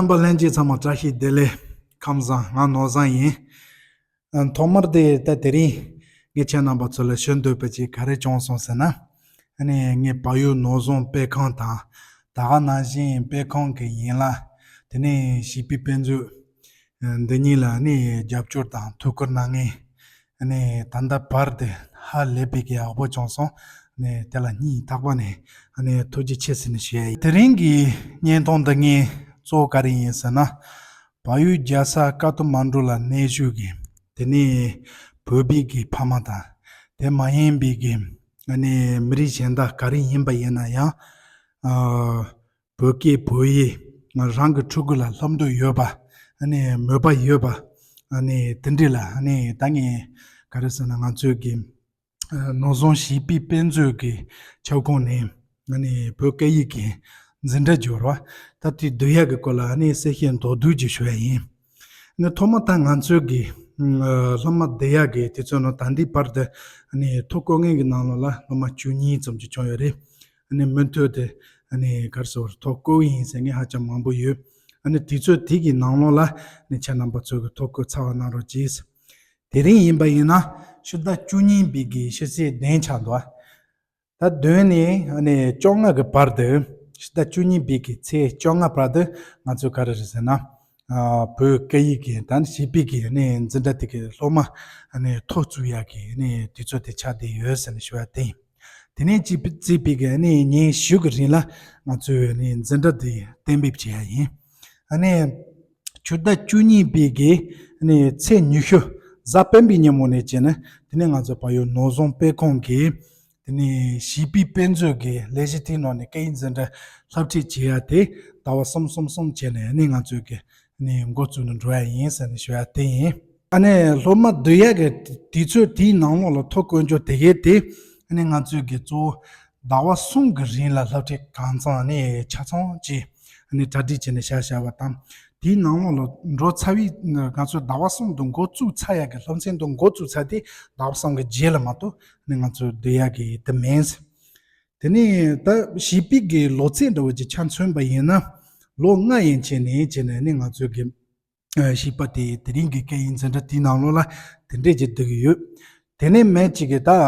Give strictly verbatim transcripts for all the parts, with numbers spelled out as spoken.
རྣམ་པ་ལྷན་རྒྱས་ཚང་མ་བཀྲ་ཤིས་བདེ་ལེགས། ཁམས་བཟང་། ང་ནོར་བཟང་ཡིན། ཨ། ཐོག་མར་དེ་ད་དེ་རིང་ངས་ཁྱེད་རྣམ་པ་ཚོ་ལ་ཞུ་འདོད་པ་ཅིག་ག་རེ་བྱུང་སོང་ཟེར་ན། ཨ་ནི་ངས་བལ་ཡུལ་ནོར་བཟང་དཔེ་ཁང་དང་། ད་ག་ནང་བཞིན་དཔེ་ཁང་གི་ཡན་ལག་དེ་ནས་བྱིས་པའི་དཔེ་མཛོད། ཨ། འདི་གཉིས་ལ་ཨ་ནི་རྒྱབ་སྐྱོར་དང་ཐུགས་ཁུར་གནང་མཁན། ཨ་ནི་ད་ལྟ་བར་དུ་ཧ་ལས་པའི་གི་ཡག་པོ་བྱུང་སོང་། ཨ་ནི་དེ་ལ་སྙིང་ཐག་པ་ནས་ཨ་ནི་ཐུགས་རྗེ་ཆེ་ཟེར་ནས་ཞུ་ཡ་ཡིན། དེ་རིང་གི་བརྙན་ཐུང་འདི་ངའི་གཙོ་བོ་ག་རེ་ཡིན་ཟེར་ན། བལ་ཡུལ་རྒྱལ་ས་ཀ་ཐ་མན་གྲུ་ལ་གནས་བཞུགས་ཀྱི་དེ་ནས་བོད་པའི་གི་ཕ་མ་དང་། དེ་མ་ཡིན་པའི་གི་ཨ་ནི་མི་རིགས་གཞན་དག་ག་རེ་ཡིན་པ་ཡིན་ན་ཡང་། ཨ། བོད་སྐད་བོད་ཡིག་རང་གི་ཕྲུ་གུ་ལ་སློབ་འདོད་ཡོད་པ། ཨ་ནི་མོས་པ་ཡོད་པ། ཨ་ནི་དེ་འདྲ་ལ་ཨ་ནི་ད་ངས་ག་རེ་ཟེར་ན། ང་ཚོའི་གི་ཨ་ནོར་བཟང་བྱིས་པའི་དཔེ་མཛོད་ཀྱི་ཁྱབ་ཁོངས་ནས་ཨ་ནི་བོད་སྐད་ཡིག་གི་འཛིན་གྲྭ་སྦྱོར་བ་ད་དེ་བསྡུ་ཡག་གི་སྐོར་ལ་ཨ་ནི་གསལ་བཤད་མདོར་བསྡུས་ཅིག་ཞུ་ཡ་ཡིན། ནི་ཐོག་མ་ད་ང་ཚོའི་གི་ཨ་སློབ་མ་བསྡུ་ཡག་གི་དུས་ཚོད་ནང་ད་ལྟའི་བར་དུ་ཨ་ནི་ཐོ་བཀོད་མཁན་གྱི་ནང་ལོགས་ལ་སློབ་མ་བཅུ་གཉིས་ཙམ་ཅིག་བྱུང་ཡོད་རེད། ཨ་ནི་མུ་མཐུད་དེ་ཨ་ནི་ག་རེ་ཟེར་ཐོ་བཀོད་ཡིན་ཟེར་མཁན་ཧ་ཅང་མང་པོ་ཡོད། ཨ་ནི་དུས་ཚོད་དེ་གི་ནང་ལོགས་ལ་ཨ་ནི་ཁྱེད་རྣམ་པ་ཚོ་གི་ཐོ་བཀོད་ཚར་བ་གནང་རོགས་གྱིས། དེ་རིང་ཡིན་པ་ཡིན་ན་ཕྱི་ཟླ་བཅུ་གཉིས་པའི་གི་ཕྱི་ཚེས་བདུན་ཆགས་འདུག་ད་བདུན་ནས་ཨ་ནི་བཅོ་ལྔ་གི་བར་དུ། ཕྱི་ཟླ་བཅུ་གཉིས་པའི་གི་ཚེས་བཅོ་ལྔ་བར་དུ་ང་ཚོས་ག་རེ་རེད་ཟེར་ན། ཨ། བོད་སྐད་ཡིག་གི་ད་ནི་བྱིས་པའི་གི་ཨ་ནི་འཛིན་གྲྭ་དེ་གི་སློབ་མ་ཨ་ནི་ཐོ་བཙུགས་ཡག་གི་ཨ་ནི་དུས་ཚོད་དེ་ཆགས་བསྡད་ཡོད་ཟེར་ནས་ཞུ་བ་དེ་ཡིན། དེ་ནས་གཅིག་བརྩིས་པའི་གི་ཨ་ནི་ཉིན་བཞི་གི་རིང་ལ་ང་ཚོས་ཨ་ནི་འཛིན་གྲྭ་དེ་གཏན་འབེབས་བྱེད་ཡ་ཡིན། ཨ་ནི་ཕྱི་ཟླ་བཅུ་གཉིས་པའི་གི་ཨ་ནི་ཚེས་ཉི་ཤུ་གཟའ་སྤེན་པའི་ཉིན་མོ་ནས་བྱས་ནས་དེ་ནས་ང་ཚོ་བལ་ཡུལ་ནོར་བཟང་དཔེ་ཁང་གི་དེ་ནས་བྱིས་པའི་དཔེ་མཛོད་ཀྱི་ལས་གཞི་དེའི་ནང་ནས་སྐད་ཡིག་འཛིན་གྲྭ་སློབ་ཁྲིད་བྱེད་ཡ་དེ་ཟླ་བ་གསུམ་གསུམ་གསུམ་བྱས་ནས་ཨ་ནི་ང་ཚོས་ཀྱི་ཨ་ནི་འགོ་བཙུགས་ནས་འགྲོ་ཡ་ཡིན་ཟེར་ནས་ཞུ་ཡ་དེ་ཡིན། ཨ་ནི་སློབ་མ་བསྡུ་ཡ་གི་དུས་ཚོད་དེའི་ནང་ལོགས་ལ་ཐོ་བཀོད་རྒྱུ་དེ་གས་དེ་ཨ་ནི་ང་ཚོས་ཀྱི་གཙོ་བོ་ཟླ་བ་གསུམ་གྱི་རིང་ལ་སློབ་ཁྲིད་གང་ཚང་ཨ་ནི་ཆ་ཚང་ཅིག་ཨ་ནི་གྲ་སྒྲིག་བྱས་ནས་བཞག་བཞག་པ་དང་། དེའི་ནང་ལོགས་ལ་འགྲོ་ཚར་བའི་ང་ཚོ་ཟླ་བ་གསུམ་དུ་འགོ་བཙུགས་ཚར་ཡ་གི་སློབ་ཚན་དུ་འགོ་བཙུགས་ཚར་དེ་ཟླ་བ་གསུམ་གྱི་རྗེས་ལ་མ་གཏོགས་ནི་ང་ཚོ་བསྡུ་ཡག་གི་དེ་མིན། དེ་ནས་ད་བྱིས་པའི་གི་ལོ་ཚད་འདྲ་བོ་ཅིག་ཆ་མཚོན་པ་ཡིན་ན་ལོ་ལྔ་ཡན་ཆད་ནས་བྱས་ནས་ནི་ང་ཚོའི་གི་ཨ་བྱིས་པ་དེ་དེ་རིང་གི་སྐད་ཡིག་འཛིན་གྲྭ་དེའི་ནང་ལོགས་ལ་དེ་འདྲས་ཅིག་བསྡུ་གི་ཡོད། དེ་ནས་མན་ཅིག་གི་ད་ཨ་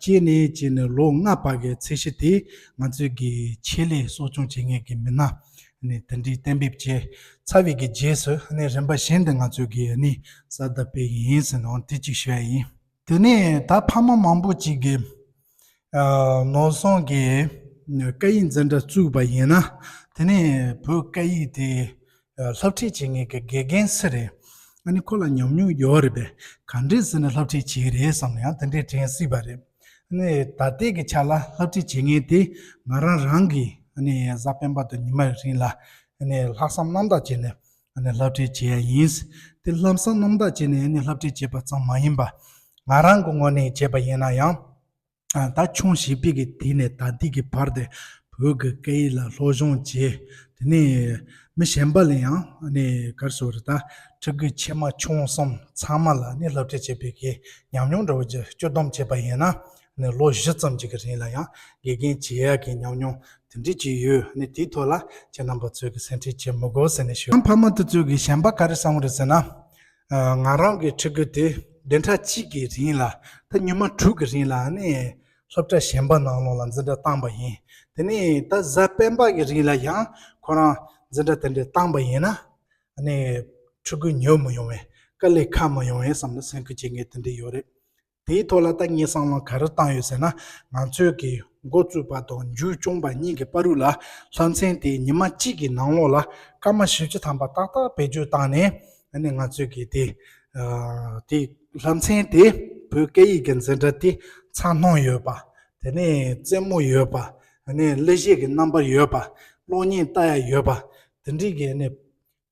སྐྱེས་ནས་བྱས་ནས་ལོ་ལྔ་བར་གྱི་ཚད་གཞི་དེ་ང་ཚོའི་གི་ཆེད་ལས་གསོ་སྐྱོང་བྱེད་མཁན་གྱི་མི་སྣ་ནི་དེ་འདྲའི་གཏན་འབེབས་བྱས་ཚར་བའི་གི་རྗེས་སུ་ནི་རིམ་པ་བཞིན་དུ་ང་ཚོའི་གི་ནི་གསར་བརྡ་སྤེལ་གི་ཡིན་ཟེར་ནའང་དེ་གཅིག་ཞུ་ཡ་ཡིན། དེ་ནས་ད་ཕ་མ་མང་པོ་ཅིག་གིས་ཨ་ནོར་བཟང་གིས་སྐད་ཡིག་འཛིན་གྲྭ་བཙུགས་པ་ཡིན་ན། དེ་ནས་བོད་སྐད་ཡིག་དེ་ཨ་སློབ་ཁྲིད་བྱེད་མཁན་གྱི་དགེ་རྒན་སུ་རེད། ཨ་ནི་ཁོ་ལ་ཉམས་མྱོང་ཡོད་རེད་པས། ག་འདྲས་ཟེར་ནས་སློབ་ཁྲིད་བྱེད་རེད་བསམ་ན་ཡང་དེ་འདྲས་དྲན་སྲིད་པ་རེད། ཨ་ནི་ད་ལྟའི་གི་ཆ་ལ་སློབ་ཁྲིད་བྱེད་མཁན་དེ་ང་རང་རང་གིས་ཨ་ནི་གཟའ་སྤེན་པ་དང་ཉི་མ་རིང་ལ་ཨ་ནི་ལྷག་བསམ་རྣམ་དག་བྱས་ནས་ཨ་ནི་སློབ་ཁྲིད་བྱེད་ཡ་ཡིན། དེ་ལྷག་བསམ་རྣམ་དག་བྱས་ནས་ཨ་ནི་སློབ་ཁྲིད་བྱེད་པ་ཙམ་མ་ཡིན་པ། ང་རང་གི་ངོས་ནས་བྱས་པ་ཡིན་ན་ཡང་། ཨ་ད་ཆུང་བྱིས་པའི་གི་དུས་ནས་ད་ལྟའི་གི་བར་དུ་བོད་ཀྱི་སྐད་ཡིག་ལ་སློབ་སྦྱོང་བྱས། དེ་ནས་མི་གཞན་པ་ལ་ཡང་ཨ་ནི་ག་རེ་ཟེར་དགོས་རེད། ད་ཕྲུ་གུ་ཆེ་མ་ཆུང་གསུམ་ཚང་མ་ལ་ཨ་ནི་སློབ་ཁྲིད་བྱེད་པའི་གི་ཉམས་མྱོང་འདྲ་བོ་ཅིག་སྤྱི་སྡོམ་བྱས་པ་ཡིན་ན། ཨ་ནི་ལོ་བཞི་ཙམ་ཅིག་གི་རིང་ལ་ཡང་དགེ་རྒན་བྱེད་ཡག་གི་ཉམས་མྱོང་དེ་འདྲ་ཅིག་ཡོད། ཨ་ནི་དེའི་ཐོག་ལ་ཁྱེད་རྣམ་པ་ཚོས་གི་སེམས་ཁྲལ་བྱེད་མི་དགོས་ཟེར་ནས་ཞུ། ཕ་མ་དེ་ཚོས་གི་གཞན་པ་ག་རེ་བསམ་གི་རེད་ཟེར་ན། ཨ་ང་རང་གི་ཕྲུ་གུ་དེ་བདུན་ཕྲག་གཅིག་གི་རིང་ལ་ད་ཉི་མ་དྲུག་གི་རིང་ལ་ཨ་ནི་སློབ་གྲྭ་གཞན་པ་ནང་ལོགས་ལ་འཛིན་གྲྭ་བཏང་པ་ཡིན། དེ་ནས་ད་གཟའ་སྤེན་པ་གི་རིང་ལ་ཡང་ཁོ་རང་འཛིན་གྲྭ་དེ་འདྲ་བཏང་པ་ཡིན་ན། ཨ་ནི་ཕྲུ་གུ་ཉོབ་མི་ཡོང་བས། དཀའ་ལས་ཁག་མི་ཡོང་བས་བསམ་ནས་སེམས་ཁུར་བྱེད་མཁན་དེ་འདྲ་ཡོད་རེད། དེའི་ཐོག་ལ་ད་ངས་བསམ་བློ་ག་རེ་བཏང་ཡོད་ཟེར་ན། ང་ཚོས་ཀྱི་འགོ་བཙུགས་པ་དང་མཇུག་སྐྱོང་བ་གཉིས་ཀྱི་བར་དུ་ལ་སློབ་ཚན་དེ་ཉི་མ་གཅིག་གི་ནང་ལོགས་ལ་སྐར་མ་བཞི་བཅུ་ཐམ་པ་ཏག་ཏག་བེད་སྤྱོད་བཏང་ནས། ཨ་ནི་ང་ཚོས་ཀྱི་དེ་ཨ་དེ་སློབ་ཚན་དེ་བོད་སྐད་ཡིག་གི་འཛིན་གྲྭ་དེ་ཚ་སྣང་ཡོད་པ། དེ་ནས་རྩེད་མོ་ཡོད་པ། ཨ་ནི་གླུ་གཞས་ཀྱི་རྣམ་པ་ཡོད་པ། གློག་བརྙན་ལྟ་ཡ་ཡོད་པ། དེ་འདྲའི་གི་ཨ་ནི་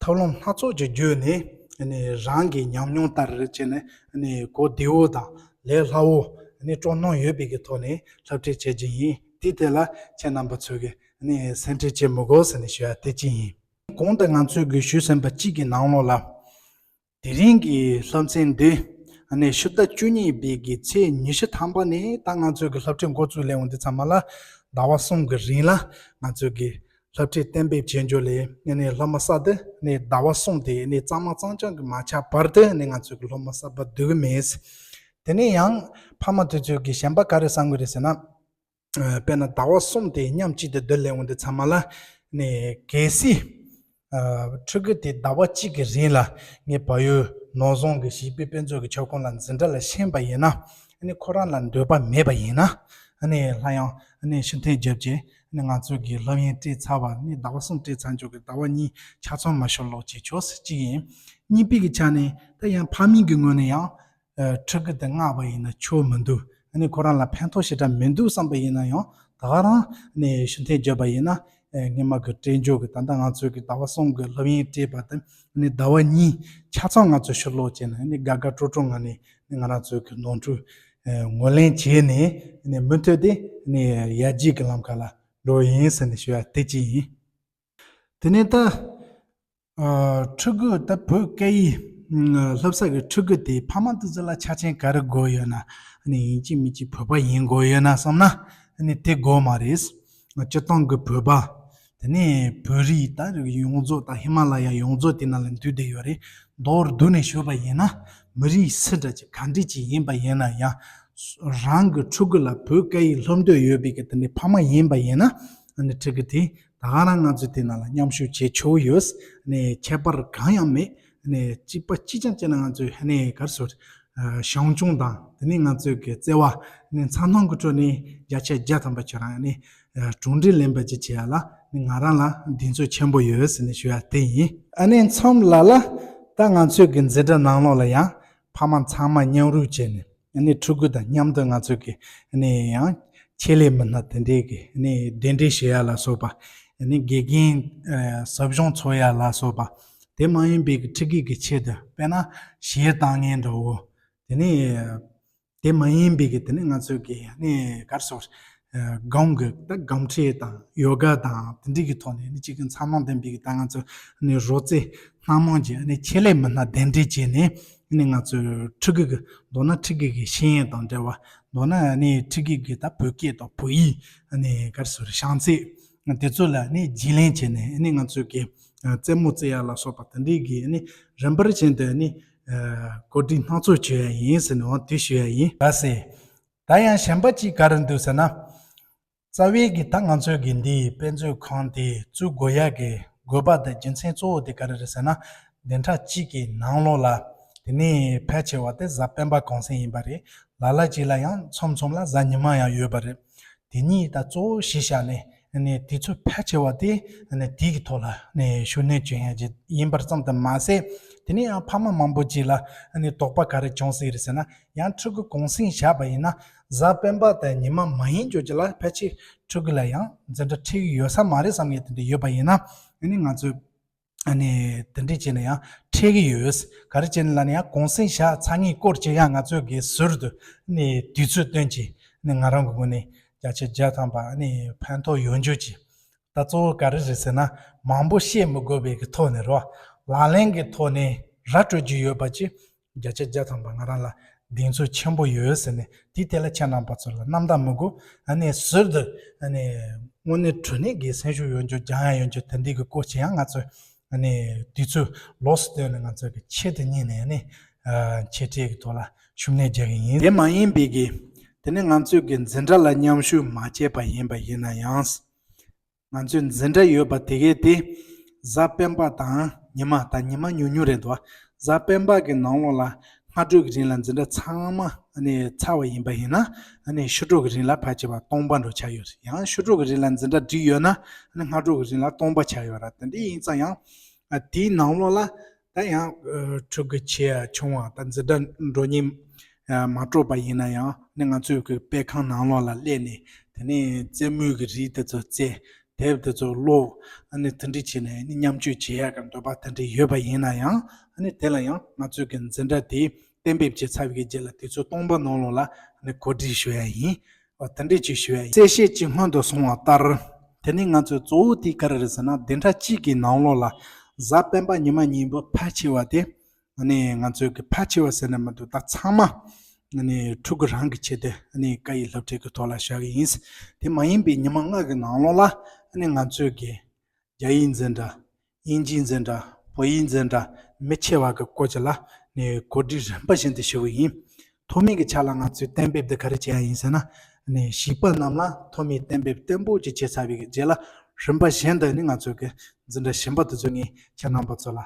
ཐབས་ལམ་སྣ་ཚོགས་ཀྱི་བརྒྱུད་ནས་ཨ་ནི་རང་གི་ཉམས་མྱོང་ལྟར་བྱས་ནས་ཨ་ནི་གོ་བདེ་བོ་དང་ལས་སླ་བོ། ཨ་ནི་སྤྲོ་སྣང་ཡོད་པའི་གི་ཐོག་ནས་སློབ་ཁྲིད་བྱེད་ཀྱི་ཡིན། དེའི་ཐད་ལ་ཁྱེད་རྣམ་པ་ཚོས་གི་ཨ་ནི་སེམས་ཁྲལ་བྱེད་མི་དགོས་ཟེར་ནས་ཞུ་ཡ་དེ་གཅིག་ཡིན། གོང་དུ་ང་ཚོས་གི་ཞུས་ཟིན་པ་གཅིག་གི་ནང་ལོགས་ལ། དེ་རིང་གི་སློབ་ཚན་འདི་ཨ་ནི་ཕྱི་ཟླ་བཅུ་གཉིས་པའི་གི་ཚེས་ཉི་ཤུ་ཐམ་པ་ནས་ད་ང་ཚོས་གི་སློབ་ཁྲིད་འགོ་བཙུགས་སླེབས་འོང་འདི་ཚང་མ་ལ་ཟླ་བ་གསུམ་གི་རིང་ལ་ང་ཚོས་གི་ སློབ་ཁྲིད་གཏན་འབེབས་བྱེད་རྒྱུ་ལས་ནི་སློབ་མ་གསར་དུ་ནི་ཟླ་བ་གསུམ་དེ་ནི་གཙང་མ་གཙང་རྐྱང་གི་མ་ཆགས་བར་དུ་ནི་ང་ཚོ་གི་སློབ་མ་གསར་པ་སྡུད་ཀྱི་མེད། དེ་ནས་ཡང་ཕ་མ་དེ་ཚོ་གི་ཞེན་པ་ག་རེ་བསམ་གི་རེད་ཟེར་ན། ཨ། དཔེར་ན་ཟླ་བ་གསུམ་དེ་མཉམ་གཅིག་ཏུ་སྡུད་ལས་འོང་དུས་ཚང་མ་ལ་ནི་གལ་སྲིད། ཨ། ཕྲུ་གུ་དེ་ཟླ་བ་གཅིག་གི་རིང་ལ་ངའི་བལ་ཡུལ་ནོར་བཟང་གི་བྱིས་པའི་དཔེ་མཛོད་ཀྱི་ཁྱབ་ཁོངས་ལ་འཛིན་གྲྭ་ལ་ཕྱིན་པ་ཡིན་ན། ཨ་ནི་ཁོ་རང་ལ་འདོད་པ་མེད་པ་ཡིན་ན། ཨ་ནི་སླར་ཡང་ཨ་ནི་ཕྱིར་འཐེན་བརྒྱབ་རྗེས་ཨ་ནི་ང་ཚོ་གི་སློབ་ཡོན་སྤྲད་ཚར་བ་ནི་ཟླ་བ་གསུམ་སྤྲད་ཚར་འཇོག་གི་ཟླ་བ་གཉིས་ཆ་ཚང་མ་ཕྱིར་སློག་བྱེད་ཆོག་ཟེར་གཅིག་ཡིན། གཉིས་པའི་གི་ཆ་ནས་ད་ཡང་ཕ་མིང་གི་ངོས་ནས་ཡང་། ཨ། ཕྲུ་གུ་དེ་མངགས་པ་ཡིན་ན་ཆོ་མི་འདུག་ཨ་ནི་ཁོ་རང་ལ་ཕན་ཐོགས་ཞེ་དྲག་མི་འདུག་བསམ་པ་ཡིན་ན་ཡང་ད་ག་རང་ནས་ཕྱིར་འཐེན་བརྒྱབ་པ་ཡིན་ན། ཨ། སྔོན་མ་གི་སྤྲད་འཇོག་གི་ད་ལྟ་ང་ཚོའི་གི་ཟླ་བ་གསུམ་གི་སློབ་ཡོན་སྤྲད་པ་དང་ཨ་ནི་ཟླ་བ་གཉིས་ཆ་ཚང་ང་ཚོས་ཕྱིར་སློག་བྱས་ནས་ཨ་ནི་དགའ་དགའ་སྤྲོ་སྤྲོ་ངང་ནས་ཨ་ནི་ང་རང་ཚོའི་གི་ནོར་འཁྲུལ་ཨ་ངོས་ལེན་བྱས་ནས་ཨ་ནི་མུ་མཐུད་དེ་ཨ་ནི་ཡར་རྒྱས་ཀྱི་ལམ་ཁ་ལ་འགྲོ་ཡིན་ཟེར་ནས་ཞུ་ཡ་དེ་གཅིག་ཡིན། དེ་ནས་ད། ཨ། ཕྲུ་གུ་ད་བོད་སྐད་ཡིག་ཨ་སློབ་ས་གི་ཕྲུ་གུ་དེ་ཕ་མ་དེ་ཚོ་ལ་ཆ་རྐྱེན་ག་རེ་དགོས་ཡོད་ན། ཨ་ནི་ཡིན་གཅིག་མིན་གཅིག་བོད་པ་ཡིན་དགོས་ཡོད་ན་བསམ་ན། ཨ་ནི་དེ་དགོས་མ་རེད། སྤྱིར་བཏང་གི་བོད་པ། དེ་ནས་བོད་རིགས་ད་ཡོངས་རྫོགས་ད་ཧི་མ་ལ་ཡ་ཡོངས་རྫོགས་དེ་ནང་ལ་འདུས་བསྡད་ཡོད་རེད། མདོར་བསྡུས་ནས་ཞུས་པ་ཡིན་ན། མི་རིགས་སུ་འདྲ་ཅིག་ག་འདྲ་ཅིག་ཡིན་པ་ཡིན་ན་ཡང་། རང་གི་ཕྲུ་གུ་ལ་བོད་སྐད་ཡིག་སློབ་འདོད་ཡོད་པའི་གི་དེ་འདྲའི་ཕ་མ་ཡིན་པ་ཡིན་ན། ཨ་ནི་ཕྲུ་གུ་དེ་ད་ག་རང་ང་ཚོས་དེ་ནང་ལ་མཉམ་ཞུགས་བྱེད་ཆོག་ཡོད། ཨ་ནི་ཁྱད་པར་གང་ཡང་མེད། ཨ་ནི་གཅིག་པ་གཅིག་རྐྱང་བྱས་ན་ང་ཚོས་ཨ་ནི་ག་རེ་ཟེར། ཨ། བྱམས་སྐྱོང་དང་དེ་ནས་ང་ཚོས་གི་བརྩེ་བ་ཨ་ནི་མཚན་ཐང་གི་ཁྲོད་ནས་བརྒྱ་ཆ་བརྒྱ་ཐམ་པ་ཁྱོད་རང་ཨ་ནི་ཨ་གྲུབ་འབྲས་ལེན་པ་ཅིག་བྱེད་ཡ་ལ་ཨ་ནི་ང་རང་ལ་གདེང་ཚོད་ཆེན་པོ་ཡོད་ཟེར་ནས་ཞུ་ཡ་དེ་ཡིན། ཨ་ནི་མཚམས་ལ་ལ་ད་ང་ཚོས་གི་འཛིན་གྲྭ་ནང་ལོགས་ལ་ཡང་ཕ་མ་ཚང་མ་མཉམ་རུབ་བྱས་ནས། ཨ་ནི་ཕྲུ་གུ་དང་མཉམ་དུ་ང་ཚོས་ཀྱི་ཨ་ནི་ཡང་ཆེད་ལས་མི་སྣ་དེ་འདྲའི་གི་ཨ་ནི་གདན་འདྲེན་བྱེད་ཡ་ལ་སོགས་པ། ཨ་ནི་དགེ་རྒན་ཨ་ཟབ་སྦྱོང་འཚོགས་ཡ་ལ་སོགས་པ། དེ་མ་ཡིན་པའི་གི་ཕྲུ་གུ་གི་ཆེད་དུ་དཔེར་ན་གཞས་བཏང་མཁན་འདྲ་བོ། དེ་ནི་དེ་མ་ཡིན་པའི་གི་དེ་ནི་ང་ཚོས་ཀྱི་ཨ་ནི་ག་རེ་ཟེར། ཨ་སྒོམ་གི་ད་སྒོམ་ཁྲིད་དང་ཡོ་ག་དང་དེ་འདྲའི་གི་ཐོག་ནས་ཨ་ནི་གཅིག་གི་མཚན་ནང་ལྡན་པའི་གི་ད་ང་ཚོ་ཨ་ནི་རོལ་རྩེད་སྣ་མང་གི་ཨ་ནི་ཆེད་ལས་མི་སྣ་གདན་འདྲེན་བྱས་ནས། ཨ་ནི་ང་ཚོའི་ཕྲུ་གུ་གི་མདོར་ན་ཕྲུ་གུ་གི་ཤེས་ཡོན་དང་འབྲེལ་བ། མདོར་ན་ཨ་ནི་ཕྲུ་གུ་གི་ད་བོད་སྐད་དང་བོད་ཡིག་ཨ་ནི་ག་རེ་ཟེར་བྱང་ཚད་དེ་ཚོ་ལ་ཨ་ནི་རྒྱུས་ལོན་བྱས་ནས་ཨ་ནི་ང་ཚོའི་གི་ཨ་རྩེད་མོ་རྩེ་ཡ་ལ་སོགས་པ་དེ་འདྲའི་གི་ཨ་ནི་རིམ་པར་བྱས་ཏེ་ཨ་ནི་ཨ་གོ་སྒྲིག་སྣ་ཚོགས་བྱེད་ཡ་ཡིན་ཟེར་ནས་འོ་དེ་ཞུ་ཡ་ཡིན། ད་ཟེར། ད་ཡང་གཞན་པ་གཅིག་ག་རེ་འདུག་ཟེར་ན། རྩ་བའི་གི་ད་ང་ཚོའི་གི་འདིའི་དཔེ་མཛོད་ཁང་དེ་བཙུགས་དགོས་ཡ་གི་དགོས་པ་དང་རྒྱུ་མཚན་གཙོ་བོ་དེ་ག་རེ་རེད་ཟེར་ན། བདུན་ཕྲག་གཅིག་གི་ནང་ལོགས་ལ། དེ་ནས་ཕལ་ཆེ་བ་དེ་གཟའ་སྤེན་པ་གུང་སེང་ཡིན་པ་རེད། ལ་ལ་གཅིག་ལ་ཡང་མཚམས་མཚམས་ལ་གཟའ་ཉི་མ་ཡང་ཡོད་པ་རེད། དེ་གཉིས་ད་གཙོ་བོ་གཞི་བཞག་ནས་ནས་དུས་ཚོད་ཕལ་ཆེ་བ་དེ་ནས་དེའི་གི་ཐོག་ལ་ནས་ཤུགས་སྣོན་བྱེད་ཡ་ཅིག་ཡིན་པར་ཙམ་དུ་མ་ཟད། དེ་ནས་ཡང་ཕ་མ་མང་པོ་ཅིག་ལ་ནས་དོགས་པ་ག་རེ་བྱུང་སྲིད་རེད་ཟེར་ན། ཡང་ཕྲུ་གུ་གུང་སེང་བཞག་པ་ཡིན་ན། གཟའ་སྤེན་པ་དང་ཉི་མ་མ་ཡིན་རྒྱུ་ཅིག་ལ་ཕལ་ཆེར་ཕྲུ་གུ་ལ་ཡང་འཛིན་གྲྭ་ཁྲིད་ཀྱི་ཡོད་ས་མ་རེད་བསམ་མཁན་དེ་འདྲ་ཡོད་པ་ཡིན་ན། ཨ་ནི་ང་ཚོས་ཨ་ནི་དེ་འདྲ་བྱས་ན་ཡང་ཁྲིད་ཀྱི་ཡོད། ག་རེ་བྱས་ན་ལབ་ན་ཡང་གུང་སེང་བཞག་ཚར་མཁན་སྐོར་ཅིག་ཡང་ང་ཚོས་གི་ཟུར་དུ་ཨ་ནི་དུས་ཚོད་བཏོན་བྱས་ཨ་ནི་ང་རང་གི་ངོས་ནས་བརྒྱ་ཆ་བརྒྱ་ཐམ་པ་ཨ་ནི་ཕན་ཐོགས་ཡོང་རྒྱུ་ཅིག་ད་གཙོ་བོ་ག་རེ་རེད་ཟེར་ན། མང་པོ་བཤད་མི་དགོས་པའི་གི་ཐོག་ནས་རོ། ལག་ལེན་གྱི་ཐོག་ནས་ར་སྤྲོད་རྒྱུ་ཡོད་པ་ཅིག་བརྒྱ་ཆ་བརྒྱ་ཐམ་པ་ང་རང་ལ་གདེང་ཚོད་ཆེན་པོ་ཡོད་ཟེར་ནས། དེའི་ཐད་ལ་ཁྱེད་རྣམ་པ་ཚོ་ལ་རྣམ་དག་མི་དགོས། ཨ་ནི་ཟུར་དུ་ཨ་ནི་དངོས་གནས་དྲང་གནས་ཀྱི་སེམས་ཤུགས་ཡོད་རྒྱུ་རྒྱང་ཡང་ཡོད་རྒྱུ་དེ་འདྲའི་གི་སྐོར་ཅིག་ཡང་ང་ཚོས་ཨ་ནི་དུས་ཚོད་ལོགས་སུ་བཏོན་ནས་ང་ཚོས་གི་ཆེད་དུ་གཉེར་ནས་ཨ་ནི་ཨ་འཆད་ཁྲིད་ཀྱི་ཐོག་ལ་ཤུགས་སྣོན་རྒྱག་གི་ཡིན། དེ་མ་ཡིན་པའི་གི་དེ་ནི་ང་ཚོས་གི་འཛིན་གྲྭ་ལ་མཉམ་ཞུགས་མ་བྱས་པ་ཡིན་པ་ཡིན་ན་ཡང་། ང་ཚོའི་འཛིན་གྲྭ་ཡོད་པ་དེ་གའི་དེ། གཟའ་སྤེན་པ་དང་ཉི་མ་དང་ཉི་མ་ཉུང་ཉུང་རེད་འདུག་གཟའ་སྤེན་པ་གི་ནང་ལོགས་ལ་སྔ་དྲོ་གི་རིང་ལ་འཛིན་གྲྭ་ཚང་མ་ཨ་ནི་ཚར་བ་ཡིན་པ་ཡིན་ན། ཨ་ནི་ཕྱི་དྲོ་གི་རིང་ལ་ཕལ་ཆེ་བ་སྟོང་པ་འགྲོ་ཆགས་ཡོད་རེད། ཡང་ཕྱི་དྲོ་གི་རིང་ལ་འཛིན་གྲྭ་བསྒྲིགས་ཡོད་ན་ཨ་ནི་སྔ་དྲོ་གི་རིང་ལ་སྟོང་པ་ཆགས་ཡོད་ར། དེ་འདྲ་ཡིན་ཙང་ཡང་ཨ་དེའི་ནང་ལོགས་ལ་ད་ཡང་ཨ་ཕྲུ་གུ་ཆེ་ཡ་ཆུང་བ་ད་འཛིན་གྲྭ་འགྲོ་སྙིང་ཨ་མ་སྤྲོ་བ་ཡིན་ན་ཡང་ཨ་ནི་ང་ཚོའི་གི་དཔེ་ཁང་ནང་ལོགས་ལ་སླེབས་ནས་དེ་ནས་རྩེད་མོའི་གི་རིགས་དེ་ཚོ་རྩེ། དེབ་དེ་ཚོ་ཀློག་ཨ་ནི་དེ་འདྲ་བྱས་ནས་ཨ་ནི་མཉམ་སྤྱོད་བྱེད་ཡག་གི་འདོད་པ་དེ་འདྲ་ཡོད་པ་ཡིན་ན་ཡང་། ཨ་ནི་དེ་ལ་ཡང་ང་ཚོའི་གི་འཛིན་གྲྭ་དེ་གཏན་འབེབས་བྱས་ཚར་བའི་རྗེས་ལ་དུས་ཚོད་སྟོང་པ་ནང་ལོགས་ལ་ཨ་ནི་གོ་སྒྲིག་ཞུ་ཡ་ཡིན། འོ་དེ་འདྲ་ཅིག་ཞུ་ཡ་ཡིན། གསལ་བཤད་ཅིག་སྔོན་དུ་སོང་བ་ལྟར། དེ་ནི་ང་ཚོའི་གཙོ་བོ་དེ་ག་རེ་རེད་ཟེར་ན། བདུན་ཕྲག་གཅིག་གི་ནང་ལོགས་ལ་གཟའ་སྤེན་པ་ཉི་མ་གཉིས་པོ་ཕལ་ཆེ་བ་དེ། ཨ་ནི་ང་ཚོའི་གི་ཕལ་ཆེ་བ་ཟེར་ན་མི་འདུག་ད་ཚང་མ་ཨ་ནི་ཕྲུ་གུ་རང་གི་ཆེད་དུ་ཨ་ནི་སྐད་ཡིག་སློབ་ཁྲིད་ཀྱི་ཐོག་ལ་བཞག་གི་ཡིན། དེ་མ་ཡིན་པའི་ཉི་མ་ལྔ་གི་ནང་ལོགས་ལ་ཨ་ནི་ང་ཚོའི་གི་ རྒྱ་ཡིག་འཛིན་གྲྭ། དབྱིན་ཇིའི་འཛིན་གྲྭ། བོད་ཡིག་འཛིན་གྲྭ། མི་ཆེ་བ་གི་སྐོར་གྱི་ལ་ནི་གོ་སྒྲིག་རིམ་པ་བཞིན་དུ་ཞུ་གི་ཡིན། ཐོག་མའི་གི་ཆ་ལ་ང་ཚོས་གཏན་འབེབས་འདི་ག་རེ་བྱས་ཡ་ཡིན་ཟེར་ན། ནི་བྱིས་པ་རྣམས་ལ་ཐོག་མའི་གཏན་འབེབས་བརྟན་པོ་ཅིག་བྱས་ཚར་བའི་གི་རྗེས་ལ། རིམ་པ་བཞིན་དུ་ནི་ང་ཚོའི་གི་འཛིན་གྲྭ་གཞན་པ་དེ་ཚོ་ངས་ཁྱེད་རྣམ་པ་ཚོ་ལ་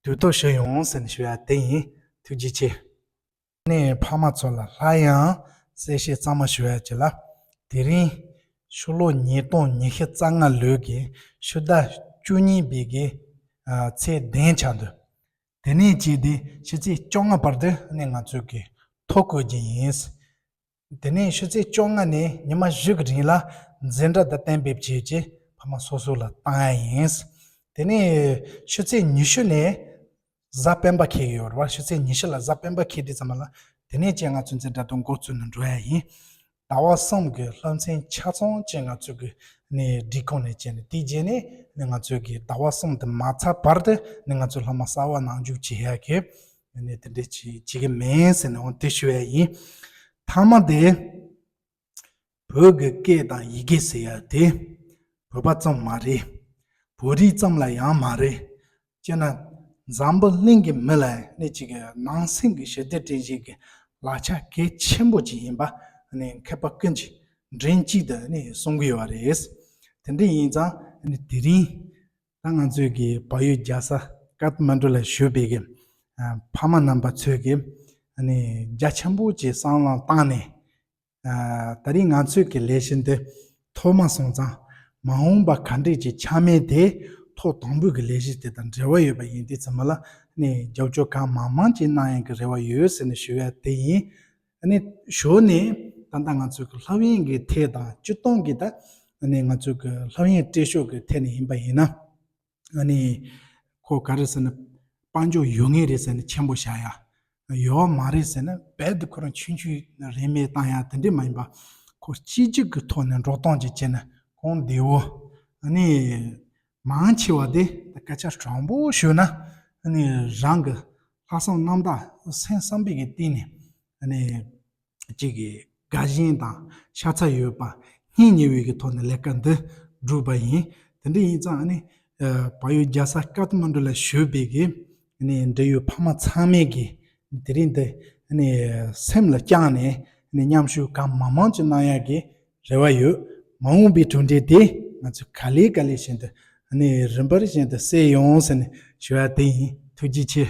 དུས་ཐོག་ཞུ་ཡོང་ཟེར་ནས་ཞུ་ཡ་དེ་ཡིན། ཐུགས་རྗེ་ཆེ། ནས་ཕ་མ་ཚོ་ལ་སླར་ཡང་གསལ་བཤད་གཙང་མ་ཞུ་ཡ་ཅིག་ལ། དེ་རིང་ཕྱི་ལོ་ཉིས་སྟོང་ཉི་ཤུ་རྩ་ལྔ་ལོའི་གི་ཕྱི་ཟླ་བཅུ་གཉིས་པའི་གི་ཨ་ཚེས་བདུན་ཆགས་འདུག་དེ་ནས་བྱས་ཏེ་ཕྱི་ཚེས་བཅོ་ལྔ་བར་དུ་ནས་ང་ཚོས་གི་ཐོ་བཀོད་རྒྱུ་ཡིན། དེ་ནས་ཕྱི་ཚེས་བཅོ་ལྔ་ནས་ཉི་མ་བཞི་གི་རིང་ལ་འཛིན་གྲྭ་དང་གཏན་འབེབས་བྱས་རྗེས་ཕ་མ་སོ་སོ་ལ་བཏང་ཡ་ཡིན། དེ་ནས་ཕྱི་ཚེས་ཉི་ཤུ་ནས་གཟའ་སྤེན་པ་འཁེལ་གི་ཡོད་རེད་བ། ཕྱི་ཚེས་ཉི་ཤུ་ལ་གཟའ་སྤེན་པ་འཁེལ་དུས་ཙམ་པ་ལ། དེ་ནས་ཀྱང་ང་ཚོ་འཛིན་གྲྭ་དང་འགོ་བཙུགས་ནས་འགྲོ་ཡ་ཡིན། ཟླ་བ་གསུམ་གྱི་སློབ་ཚན་ཆ་ཚང་ཅིག་ང་ཚོ་གི་ནས་སྒྲིག་ཁོངས་ནས་བྱས་ནས། དེའི་རྗེས་ནས་ནས་ང་ཚོ་གི་ཟླ་བ་གསུམ་དེ་མ་ཚར་བར་དུ་ནས་ང་ཚོ་སློབ་མ་གསར་བ་ནང་འཇུག་བྱེད་ཡ་གི་ནས་དེ་འདྲ་བྱེད་བྱེད་ཀྱི་མིན་ཟེར་ནས་འོང་དེ་ཞུ་ཡ་ཡིན། མཐའ་མ་དེ། བོད་ཀྱི་སྐད་དང་ཡི་གེ་ཟེར་ཡ་དེ་བོད་པ་ཙམ་མ་རེད། བོད་རིགས་ཙམ་ལ་ཡང་མ་རེད། སྤྱིར་ན་འཛམ་བུ་གླིང་གི་མི་ལ་ནི་གཅིག་གི་ནང་སེམས་ཀྱི་ཞི་བདེ་སྒྲིམ་བྱེད་ཀྱི་ལག་ཆ་གལ་ཆེན་པོ་ཅིག་ཡིན་པ་ནི་མཁས་པ་ཀུན་གྱིས་མགྲིན་གཅིག་ཏུ་ནི་གསུང་གི་ཡོད་པ་རེད། དེ་འདྲ་ཡིན་ཙང་ནི་དེ་རིང་ད་ང་ཚོའི་གི་བལ་ཡུལ་རྒྱལ་ས་ཀཏ་མན་ཌུ་ལ་བཞུགས་པའི་གི་ཕ་མ་རྣམ་པ་ཚོས་གི་ནི་རྒྱ་ཆེན་པོ་ཅིག་བསམ་བློ་བཏང་ནས། ད་རིང་ང་ཚོའི་གི་ལས་གཞི་འདི་ཐོག་མ་སོང་ཙང་། མ་འོངས་པ་ག་འདྲས་ཀྱི་ཆགས་མིན་དེ་ཐོག་དང་པོའི་གི་ལས་གཞི་དེ་དང་འབྲེལ་བ་ཡོད་པ་ཡིན་དུས་ཙམ་པ་ལ་ནི་རྒྱབ་སྐྱོར་གང་མང་མང་ཅིག་གནང་ཡག་གི་རེ་བ་ཡོད་ཟེར་ནས་ཞུ་ཡ་དེ་ཡིན། ཨ་ནི་ཞོར་ནས་ད་ལྟ་ང་ཚོའི་གི་སློབ་ཡོན་གི་ཐད་དང་སྤྱིར་བཏང་གི་ད་ནི་ང་ཚོའི་གི་སློབ་ཡོན་སྤྲད་ཕྱོགས་གི་ཐད་ནས་ཡིན་པ་ཡིན་ན། ཨ་ནི་ཁོ་ག་རེ་ཟེར་ན་དཔལ་འབྱོར་ཡོད་ངེས་རེད་ཟེར་ནས་ཆེན་པོ་བཞག་ཡ། ཡོད་མ་རེད་ཟེར་ན་རྦད་དེ་ཁོ་རང་ཆུང་ཆུང་རིན་མེད་བཏང་ཡ་དེ་འདྲས་མ་ཡིན་པ། ཁོ་གཅིག་གཅིག་གི་ཐོག་ནས་འགྲོ་སྟངས་ཅིག་བྱས་ན་གོང་བདེ་བོ། ཨ་ནི་མང་ཆེ་བ་དེ་སྐད་ཆ་དྲང་པོ་ཞུས་ན། ཨ་ནི་རང་གི་ལྷག་བསམ་རྣམ་དག་སེམས་བསམ་པའི་གི་སྟེང་ནས་ཨ་ནི། གཅིག་གི་དགའ་ཞེན་དང་ཤ་ཚ་ཡོད་པ་སྙིང་ཉེ་བའི་གི་ཐོག་ནས་ལས་ཀ་འདི་བསྒྲུབས་པ་ཡིན། དེ་འདྲ་ཡིན་ཙང་ཨ་ནི་བལ་ཡུལ་རྒྱལ་ས་ཀཏ་མན་ཌུ་ལ་བཞུགས་པའི་གི་ནི་འབྲེལ་ཡོད་ཕ་མ་ཚང་མས་གི་དེ་རིང་འདི་ནི་སེམས་ལ་བཅངས་ནས་ནི་མཉམ་ཞུགས་གང་མང་མང་ཅིག་གནང་ཡག་གི་རེ་བ་ཡོད། མ་འོངས་པའི་གྲུབ་འབྲས་དེ་ང་ཚོས་ག་ལེ་ག་ལེ་བཞིན་དུ་ནི་རིམ་པར་བཞིན་དུ་གསལ་ཡོང་ཟེར་ནས་ཞུ་ཡ་དེ་ཡིན། ཐུགས་རྗེ་ཆེ།